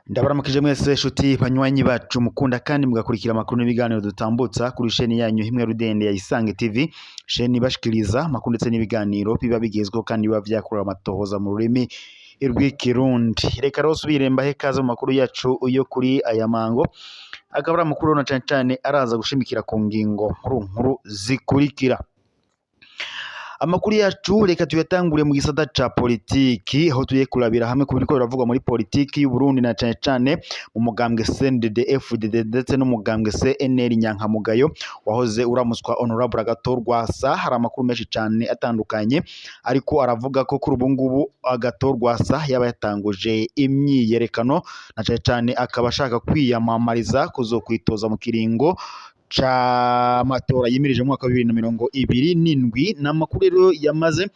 Ndabaramukije mwese shuti banywanyi bacu mukunda kandi mugakurikira amakuru n'ibiganiro dutambutsa kuri sheni yanyu himwe rudende ya Isange TV, sheni ibashikiriza amakuru ndetse n'ibiganiro biba bigezweho kandi biba vyakorewe amatohoza mu rurimi rw'ikirundi. Reka rero subire mbahe ikaze mu makuru yacu yo kuri aya mango, akaba ari amakuru na cane cane araza gushimikira ku ngingo nkuru nkuru zikurikira. Amakuru yacu reka tuyatangure mu gisata ca politiki, aho tugiye kurabira hamwe ku biriko biravugwa muri politiki y'u Burundi na cane cane mu mugambwe CNDD FDD ndetse n'umugambwe CNL Nyankamugayo wahoze uramutswa Honorable Agathon Rwasa. Hari amakuru menshi cane atandukanye ariko aravuga ko kuri ubu ngubu Agathon Rwasa yaba yatanguje imyiyerekano na cane cane akaba ashaka kwiyamamariza kuzokwitoza mu kiringo c'amatora yimirije mu mwaka wa 2027. Ni amakuru rero yamaze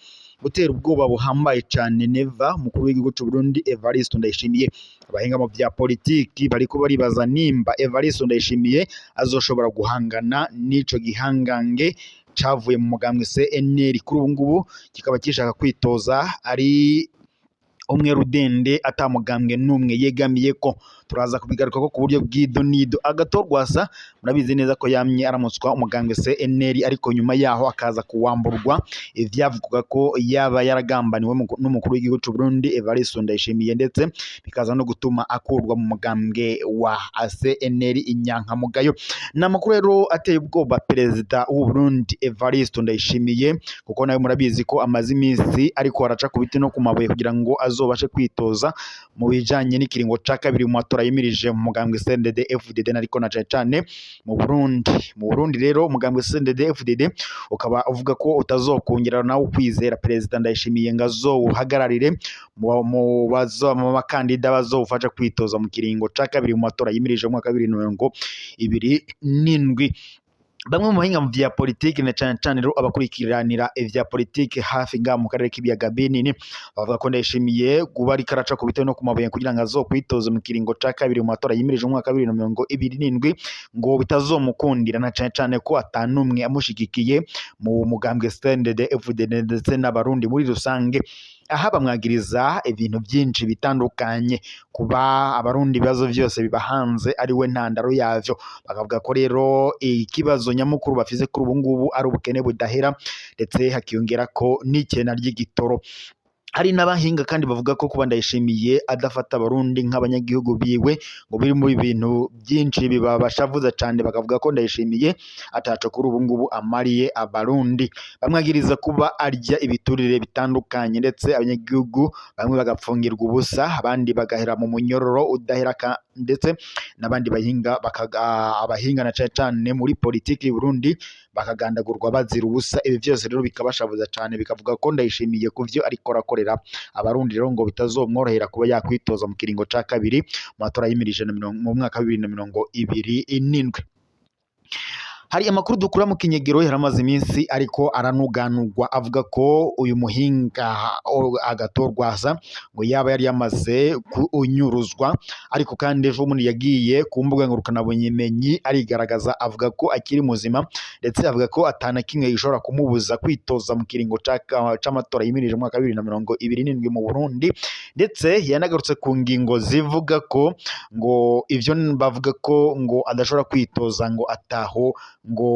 gutera ubwoba buhambaye cane Neva, umukuru w'igihugu c'u Burundi Evariste Ndayishimiye. Abahinga mu vya politiki bariko baribaza nimba Evariste Ndayishimiye azoshobora guhangana n'ico gihangange cavuye mu mugambwe CNL, kuri ubu ngubu kikaba gishaka kwitoza ari umwe rudende ata mugambwe n'umwe yegamiyeko. Turaza kubigarukako ku buryo bw'idonido. Agathon Rwasa murabizi neza ko yamye aramutswa umugambwe CNL, ariko nyuma yaho akaza kuwamburwa ivyavugwaga ko yaba yaragambaniwe n'umukuru w'igihugu c'u Burundi Evariste Ndayishimiye, ndetse bikaza no gutuma akurwa mu mugambwe wa CNL Inyankamugayo. Ni amakuru rero ateye ubwoba perezida w'u Burundi Evariste Ndayishimiye, kuko nawe murabizi ko amaze iminsi ariko araca ku biti no ku mabuye kugira ngo azobashe kwitoza mu bijanye n'ikiringo ca kabiri mu matora yimirije mu mugambwe CNDD FDD, ariko na cane cane mu Burundi. Mu Burundi rero umugambwe CNDD FDD ukaba uvuga ko utazokongera nawe kwizera perezida Ndayishimiye ngo azowuhagararire mu bakandida bazowufasha kwitoza mu kiringo ca kabiri mu matora yimirije mu mwaka wa 2027. Bamwe mu bahinga mu vya politiki na cane cane rero abakurikiranira ivya politiki hafi ngaha mu karere k'ibiyaga binini bavuga ko Ndayishimiye kuba ariko araca ku biti no ku mabuye kugira ngo azokwitoze mu kiringo ca kabiri mu matora yimirije mu mwaka wa 2027 ngo bitazomukundira, na cane cane ko atanumwe amushigikiye mu mugambwe CNDD FDD ndetse n'abarundi muri rusange. Aha bamwagiriza ibintu byinshi bitandukanye, kuba abarundi ibibazo vyose biba hanze ari we ntandaro yavyo. Bakavuga ko rero ikibazo nyamukuru bafise kuri ubu ngubu ari ubukene budahera, ndetse hakiyongera ko n'ikena ry'igitoro. Hari n'abahinga kandi bavuga ko kuba Ndayishimiye adafata abarundi nk'abanyagihugu biwe ngo biri muri bintu byinshi bibabashavuza cane. Bakavuga ko Ndayishimiye ataco kuri ubu ngubu amariye abarundi. Bamwagiriza kuba arya ibiturire bitandukanye, ndetse abanyagihugu bamwe bagapfungirwa ubusa, abandi bagahera mu munyororo udahera, ndetse n'abandi bahinga abahinga na cane cane muri politiki y'u Burundi bakagandagurwa bazira ubusa. Ibi vyose rero bikabashavuza cane, bikavuga ko Ndayishimiye ku vyo ariko arakorera abarundi rero ngo bitazomworohera kuba yakwitoza mu kiringo ca kabiri mu matora yimirije mu mwaka wa 2027. Hari amakuru dukura mu kinyegero yaramaze iminsi ariko aranuganurwa avuga ko uyu muhinga Agathon Rwasa ngo yaba yari yamaze kunyuruzwa, ariko kandi ejo bundi yagiye ku mbuga ngurukanabumenyi arigaragaza avuga ko akiri muzima, ndetse avuga ko atana kimwe gishobora kumubuza kwitoza mu kiringo c'amatora yimirije mu mwaka wa 2027 mu Burundi. Ndetse yanagarutse ku ngingo zivuga ko ngo ivyo bavuga ko ngo adashobora kwitoza ngo ataho ngo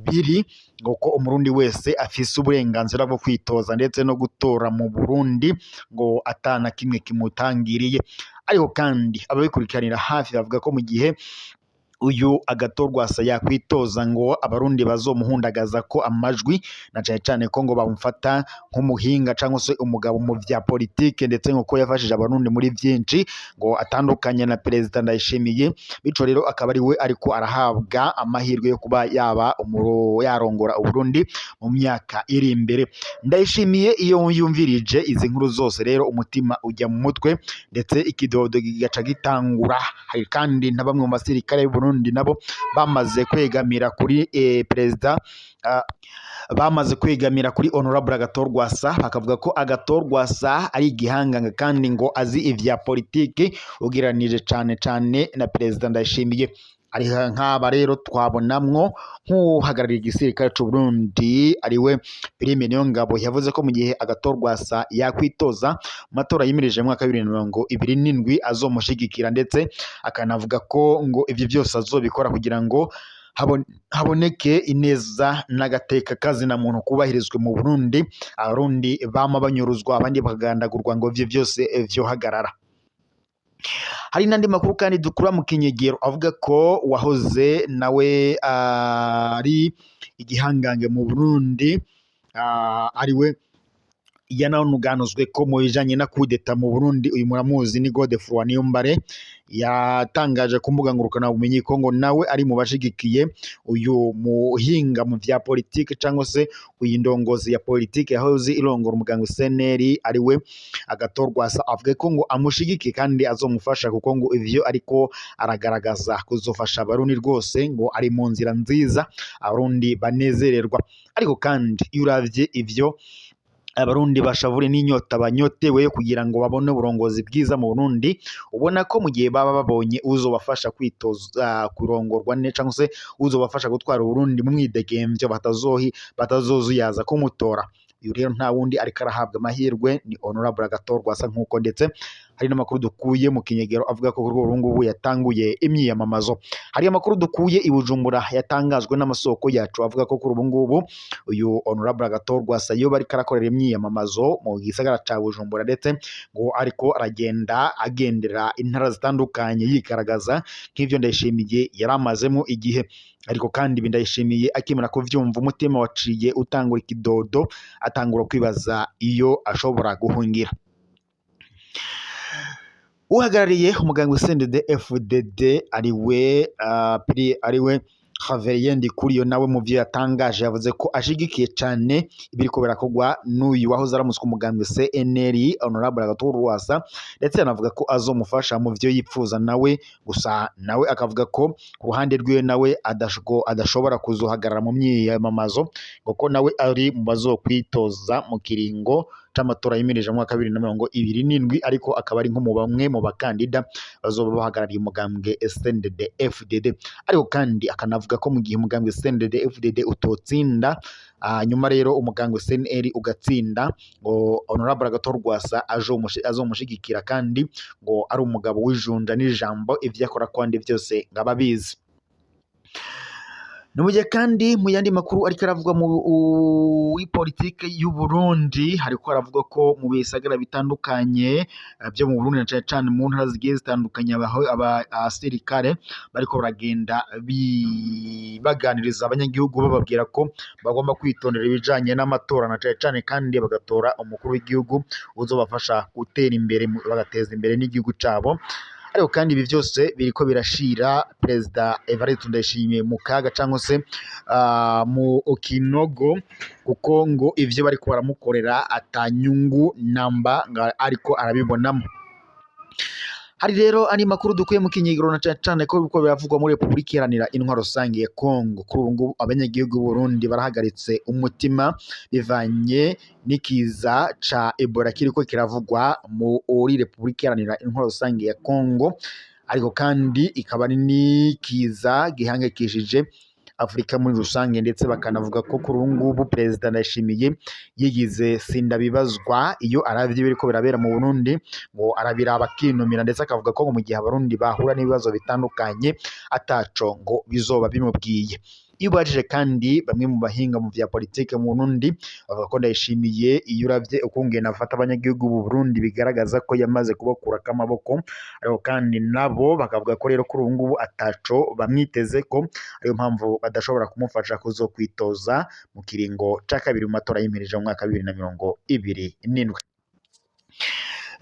biri, ngo ko umurundi wese afise uburenganzira bwo kwitoza ndetse no gutora mu Burundi ngo atana kimwe kimutangiriye. Ariko kandi ababikurikiranira hafi bavuga ko mu gihe uyu Agathon Rwasa yakwitoza ngo abarundi bazomuhundagaza ko amajwi, na cane cane ko ngo bamufata nk'umuhinga cyangwa se umugabo mu vya politike, ndetse ngo yafashije abarundi muri vyinshi ngo atandukanye na perezida Ndayishimiye. Bityo rero akaba ari we ariko arahabwa amahirwe yo kuba yaba yarongora Uburundi mu myaka iri imbere. Ndayishimiye iyo yumvirije izi nkuru zose rero umutima ujya mu mutwe, ndetse ikidodo kigaca gitangura. Hari kandi na bamwe mu basirikare b'u Burundi nabo bamaze kwegamira kuri perezida, bamaze kwegamira kuri Honorable Agathon Rwasa, bakavuga ko Agathon Rwasa ari igihanganga kandi ngo azi ivya politiki ugereranije cane cane na perezida Ndayishimiye. Ari nk'aba rero twabonamwo nk'uhagarariye igisirikare c'u Burundi ariwe Prime Niyongabo, yavuze ko mu gihe Agathon Rwasa yakwitoza mu matora yimirije mu mwaka wa 2027 azomushigikira, ndetse akanavuga ko ngo ivyo byose azobikora kugira ngo haboneke ineza n'agateka kazina muntu kubahirizwe mu Burundi. Abarundi bama banyuruzwa abandi bakagandagurwa, ngo ivyo byose vyohagarara. Hari n'andi makuru kandi dukura mu kinyegero avuga ko wahoze nawe ari igihangange mu Burundi, ariwe yananuganuzwe ko mu bijanye na kudeta mu Burundi, uyu muramuzi ni Godefroid Niyombare, yatangaje ku mbuga ngurukanabumenyi ko ngo nawe ari mu bashigikiye uyu muhinga mu vya politike cyangwa se uyu ndongozi ya politike yahoze irongora umuganga CNL ariwe Agathon Rwasa, avuga ko ngo amushigikiye kandi azomufasha, kuko ngo ivyo ariko aragaragaza kuzofasha Abarundi rwose ngo ari mu nzira nziza Abarundi banezererwa. Ariko kandi iyo uravye ivyo Abarundi bashavure n'inyota banyotewe kugira ngo babone uburongozi bwiza mu Burundi, ubona ko mu gihe baba babonye uzobafasha kwitoza kurongorwa ne cyangwa se uzobafasha gutwara Uburundi mu mwidegemvyo batazozuyaza kumutora. Uyu rero nta wundi ariko arahabwa amahirwe ni Honorable Agathon Rwasa, nk'uko ndetse hari n'amakuru dukuye mu kinyegero avuga ko kuri ubu ngubu yatanguye imyiyamamazo. Hari amakuru dukuye i Bujumbura yatangajwe n'amasoko yacu avuga ko kuri ubu ngubu uyu Honorable Agathon Rwasa yoba ariko arakorera imyiyamamazo mu gisagara ca Bujumbura, ndetse ngo ariko aragenda agendera intara zitandukanye yigaragaza nk'ivyo Ndayishimiye yari amazemo igihe. Ariko kandi ibi Ndayishimiye akimara kuvyumva umutima waciye utangura ikidodo, atangura kwibaza iyo ashobora guhungira. Uhagarariye umuganga CNDD FDD ariwe ariwe Xavier Ndikuriyo, nawe mu vyo yatangaje yavuze ko ashigikiye cane ibiriko birakorwa n'uyu wahoze aramutswe umugambwe CNL Honorable Agathon Rwasa, ndetse yanavuga ko azomufasha mu vyo yipfuza nawe. Gusa nawe akavuga ko ku ruhande rwiwe nawe adashobora kuzohagarara mu myiyamamazo, kuko nawe ari mu bazokwitoza mu kiringo c'amatora yimirije mu mwaka wa 2027, ariko akaba ari nko mu bamwe mu bakandida bazoba bahagarariye umugambwe CNDD FDD. Ariko kandi akanavuga ko mu gihe umugambwe CNDD FDD utotsinda, nyuma rero umugambwe CNL ugatsinda, ngo Honorable Agathon Rwasa azomushigikira, kandi ngo ari umugabo w'ijunja n'ijambo, ivyo akora kwandi byose ngo ababizi. Ni kandi mu yandi makuru ariko aravugwa muri politike y'u Burundi, hariko haravugwa ko mu bisagara bitandukanye byo mu Burundi na cane cane mu ntara zigiye zitandukanye, abasirikare bariko baragenda baganiriza abanyagihugu bababwira ko bagomba kwitondera ibijanye n'amatora, na cane cane kandi bagatora umukuru w'igihugu uzobafasha gutera imbere, bagateza imbere n'igihugu cabo. Ariko kandi ibi byose biriko birashira Perezida Evariste Ndayishimiye mu kaga cyangwa se mu kinogo, kuko ngo ivyo bariko baramukorera atanyungu namba ariko arabibonamo. Hari rero andi makuru dukuye mu kinyigiro na cane cane ko biriko biravugwa muri Republika Iharanira Intwaro Rusange ya Kongo. Kuri ubu ngubu abanyagihugu b'u Burundi barahagaritse umutima bivanye n'ikiza ca Ebola kiriko kiravugwa muri Republika Iharanira Intwaro Rusange ya Kongo, ariko kandi ikaba ari n'ikiza gihangayikishije Afurika muri rusange, ndetse bakanavuga ko kuri ubu ngubu Perezida Ndayishimiye yigize sindabibazwa iyo aravye ibiriko birabera mu Burundi, ngo arabiraba akinumira, ndetse akavuga ko mu gihe Abarundi bahura n'ibibazo bitandukanye ataco ngo bizoba bimubwiye. Iyo ubajije kandi bamwe mu bahinga mu vya politike mu Burundi bavuga ko Ndayishimiye iyo uravye ukungene afata abanyagihugu b'u Burundi bigaragaza ko yamaze kubakurako amaboko, ariko kandi nabo bakavuga ko rero kuri ubu ngubu ataco bamwiteze, ko ariyo mpamvu badashobora kumufasha kuzokwitoza mu kiringo ca kabiri mu matora yimirije mu mwaka wa 2027.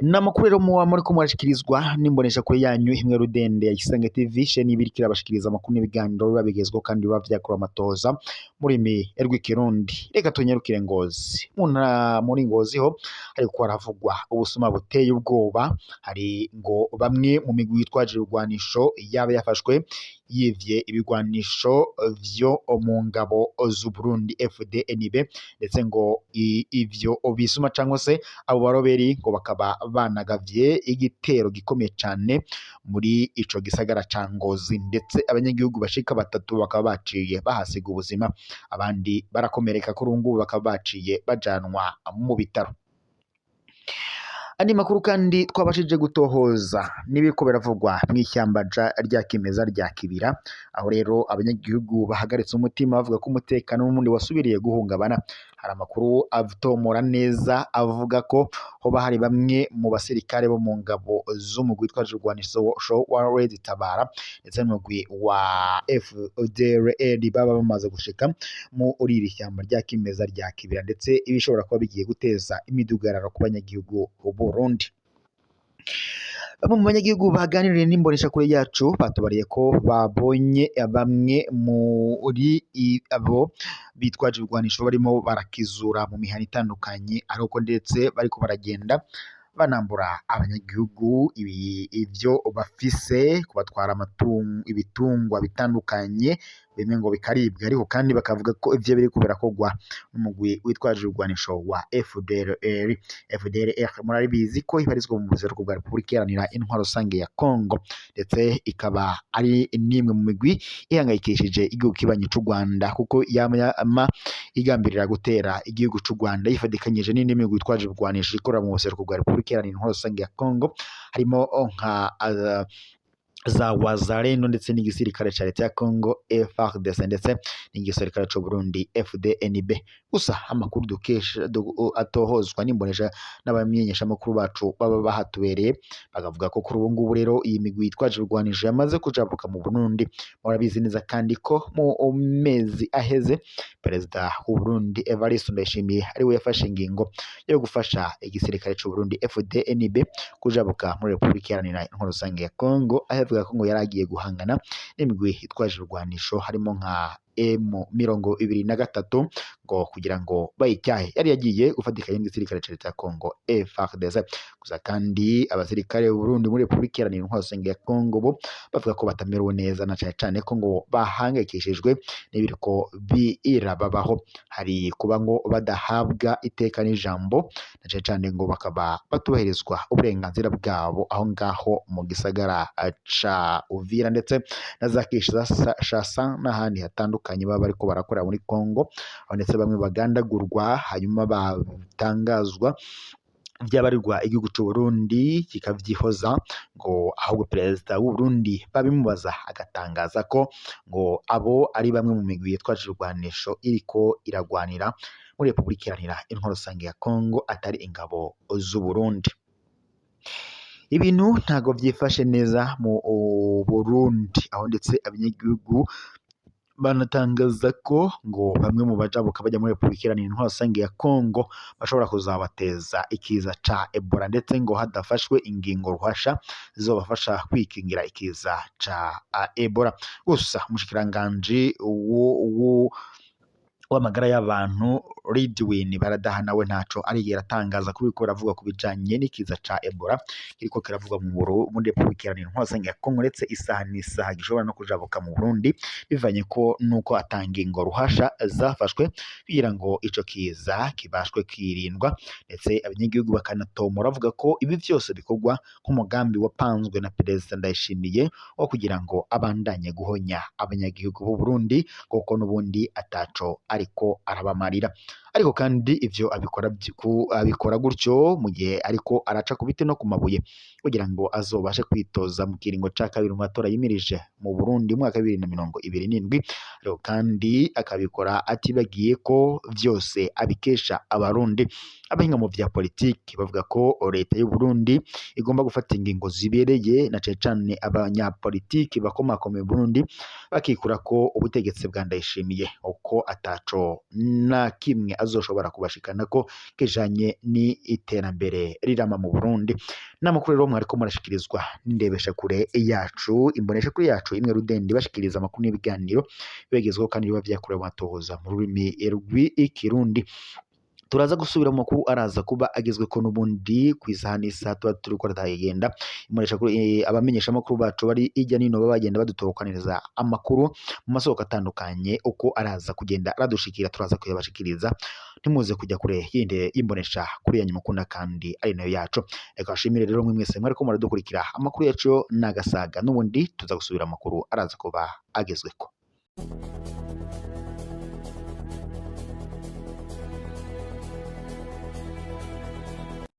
N'amakuru rero muba muriko murashikirizwa n'imbonesha kure yanyu imwe rudende ya Isange TV, sheni ibiriko irabashikiriza amakuru n'ibiganiro biba bigezweho kandi biba vyakorewe amatoza muri rurimi rw'ikirundi. Reka tunyarukire Ngozi. Muri Ngozi ho hariko haravugwa ubusuma buteye ubwoba. Hari ngo bamwe mu migwi yitwaje ibigwanisho yaba yafashwe yivye ibigwanisho vyo mu ngabo z'u Burundi FDNB, ndetse ngo ivyo bisuma cyangwa se abo baroberi ngo bakaba banagavye igitero gikomeye cane muri ico gisagara ca Ngozi, ndetse abanyagihugu bashika batatu bakaba baciye bahasiga ubuzima, abandi barakomereka, kuri ubu ngubu bakaba baciye bajanwa mu bitaro. Andi makuru kandi twabashije gutohoza n'ibiriko biravugwa mw'ishyamba rya kimeza rya Kibira, aho rero abanyagihugu bahagaritse umutima bavuga ko umutekano n'ubundi wasubiriye guhungabana. Hari amakuru atomora neza avuga ko hoba hari bamwe mu basirikare bo mu ngabo z'umugwi witwaje urwanisho wa Red Tabara ndetse n'umugwi wa FDLR baba bamaze gushika muri iri shyamba rya kimeza rya Kibira, ndetse ibishobora kuba bigiye guteza imidugararo ku banyagihugu b'u Burundi. Bamwe mu banyagihugu baganiriye n'imboneshakure yacu batubariye ko babonye bamwe muri abo bitwaje ibigwanisho barimo barakizura mu mihana itandukanye, ariko ndetse bariko baragenda banambura abanyagihugu ivyo bafise, kubatwara ibitungwa bitandukanye, bimwe ngo bikaribwa, ariko kandi bakavuga ko ivyo biriko birakorwa n'umugwi witwaje ibigwanisho wa FDLR. FDLR murabizi ko ibarizwa mu buseruko bwa Repubulika Iharanira Intwaro Rusange ya Congo, ndetse ikaba ari n'imwe mu migwi ihangayikishije igihugu kibanyi c'u Rwanda, kuko yama igambirira gutera igihugu c'u Rwanda yifadikanyije n'indi migwi yitwaje ibigwanisho ikorera mu buseruko bwa Repubulika Iharanira Intwaro Rusange ya Congo, harimo nka za Wazalendo ndetse n'igisirikare ca leta ya Congo FARDC ndetse n'igisirikare c'u Burundi FDNB. Gusa amakuru dukesha atohozwa n'imbonesha n'abamenyeshamakuru bacu baba bahatubereye, bakavuga ko kuri ubu ngubu rero iyi migwi yitwaje ibigwanisho yamaze kujabuka mu Burundi. Murabizi neza kandi ko mu mezi aheze perezida w'u Burundi Evariste Ndayishimiye ariwe yafashe ingingo yo gufasha igisirikare c'u Burundi FDNB kujabuka muri Repubulika Iharanira Intwaro Rusange ya Congo, aho yavuga ko ngo yari agiye guhangana n'imigwi itwaje ibigwanisho harimo nka M23 ngo kugira ngo bayicyahe. Yari yagiye gufatikanya n'igisirikare ca leta ya Congo FARDC. Gusa kandi abasirikare b'u Burundi muri Repubulika Iharanira Intwaro Rusange ya Congo bo bavuga ko batamerewe neza, na cane cane ko ngo bahangayikishijwe n'ibiriko birababaho. Hari kuba ngo badahabwa iteka n'ijambo, na cane cane ngo bakaba batubahirizwa uburenganzira bwabo aho ngaho mu gisagara ca Uvira ndetse na za Kinshasa n'ahandi hatandukanye baba bariko barakorera muri Congo, aho ndetse bamwe bagandagurwa hanyuma batangazwa vyabarirwa igihugu c'u Burundi kikavyihoza, ngo ahubwo perezida w'u Burundi babimubaza agatangaza ko ngo abo ari bamwe mu migwi yitwaje irwanisho iriko iragwanira muri Repubulika Iharanira Intwaro Rusange ya Congo, atari ingabo z'u Burundi. Ibintu ntago vyifashe neza mu Burundi, aho ndetse abanyagihugu banatangaza ko ngo bamwe mu bajabuka bajya muri Repubulika Iharanira Intwaro Rusange ya Congo bashobora kuzabateza ikiza ca Ebola, ndetse ngo hadafashwe ingingo ruhasha zizobafasha kwikingira ikiza ca Ebola. Gusa umushikiranganji w'amagara y'abantu Ridwin Baradaha nawe ntaco arigera atangaza kubiko biravuga ku bijanye n'ikiza ca Ebola kiriko kiravugwa muri Repubulika Iharanira Intwaro Rusange ya Congo, ndetse isaha n'isaha gishobora no kujabuka mu Burundi, bivanye ko nuko ata ngingo ruhasha zafashwe kugira ngo ico kiza kibashwe kwirindwa, ndetse abanyagihugu bakanatomora bavuga ko ibi vyose bikorwa nk'umugambi wapanzwe na perezida Ndayishimiye wo kugira ngo abandanye guhonya abanyagihugu b'u Burundi, kuko n'ubundi ataco ariko arabamarira. Ariko kandi ivyo abikora gutyo mu gihe ariko araca ku biti no ku mabuye kugira ngo azobashe kwitoza mu kiringo ca kabiri mu matora yimirije mu Burundi mu mwaka wa 2027. Ariko kandi akabikora atibagiye ko vyose abikesha Abarundi. Abahinga mu vya politiki bavuga ko leta y'u Burundi igomba gufata ingingo zibereye, na cane cane abanyapolitiki bakomakomeye mu Burundi bakikura ko ubutegetsi bwa Ndayishimiye uko ataco na kimwe azoshobora kubashikana ko kijanye n'iterambere rirama mu Burundi. N'amakuru rero mwariko murashikirizwa n'indebeshakure yacu, imboneshakure yacu imwe rudende bashikiriza amakuru n'ibiganiro bibagezweho kandi biba vyakorewe amatohoza mu rurimi rw'ikirundi. Turaza gusubira mu makuru araza kuba agezweko n'ubundi ku isaha n'isaha tuba turiko turagenda imonesha kuri abamenyesha amakuru bacu bari hirya nino baba bagenda badutorokaniriza amakuru mu masoko atandukanye. Uko araza kugenda aradushikira, turaza kuyabashikiriza. Ntimuze kujya kure yinde imbonesha kuri yanyu mukunda kandi ari nayo yacu. Reka bashimire rero mwe mwese mwariko muradukurikira. Amakuru yacu n'agasaga, n'ubundi tuza gusubira amakuru araza kuba agezweko.